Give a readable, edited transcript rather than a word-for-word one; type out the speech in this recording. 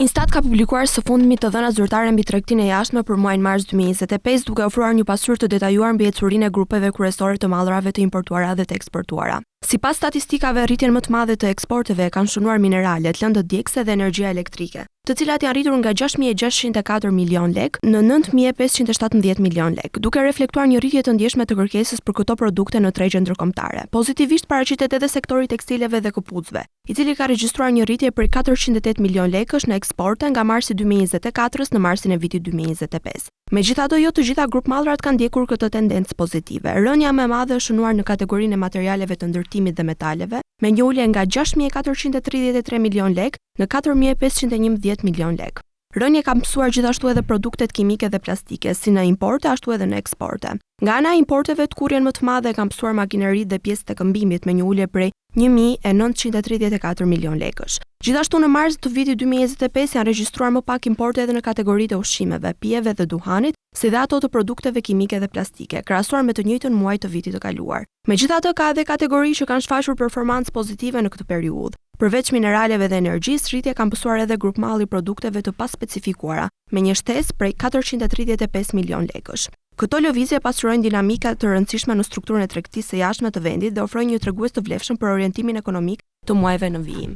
INSTAT ka publikuar së fundmi të dhënat zyrtare mbi tregtinë e jashtme për muajin mars 2025, duke ofruar një pasqyrë të detajuar mbi ecurinë e grupeve kryesore të mallrave të importuara dhe të eksportuara. Sipas statistikave, rritjen më të madhe të eksporteve e kanë shënuar mineralet, lëndët djegëse dhe energjia elektrike, të cilat janë rritur nga 6604 milionë lekë në 9517 milionë lekë, duke reflektuar një rritje të ndjeshme të kërkesës për këto produkte në tregje ndërkombëtare. Pozitivisht paraqitet edhe sektori i tekstileve dhe këpucëve, i cili ka regjistruar një rritje prej 408 milionë lekësh në eksporte nga marsi 2024 në marsin e vitit 2025. Megjithatë, jo të gjitha grupmallrat kanë ndjekur këtë tendencë pozitive. Rënia më e madhe është shënuar në kategorinë e materialeve të ndërtimit dhe metaleve, me një ulje nga 6433 milionë lekë në 4511 milionë lekë. Rënie kanë pësuar gjithashtu edhe produktet kimike dhe plastike, si në importe ashtu edhe në eksporte. Nga ana e importeve, tkurrjen më të madhe e kanë pësuar makineritë dhe pjesët e këmbimit me një ulje prej 1934 milion lekësh. Gjithashtu në mars të vitit 2025 janë regjistruar më pak importe edhe në kategoritë e ushqimeve, pijeve dhe duhanit, si dhe ato të produkteve kimike dhe plastike, krahasuar me të njëjtën muaj të vitit të kaluar. Megjithatë, ka edhe kategori që kanë shfaqur performancë pozitive në këtë periudhë. Përveç mineraleve dhe energjisë, rritje kanë pësuar edhe grupmalli produkteve të paspecifikuara, me një shtesë prej 435 milion lekësh. Këto lëvizje pasqyrojnë dinamika të rëndësishme në strukturën e tregtisë së jashtme të vendit dhe ofrojnë një tregues të vlefshëm për orientimin ekonomik të muajve në vijim.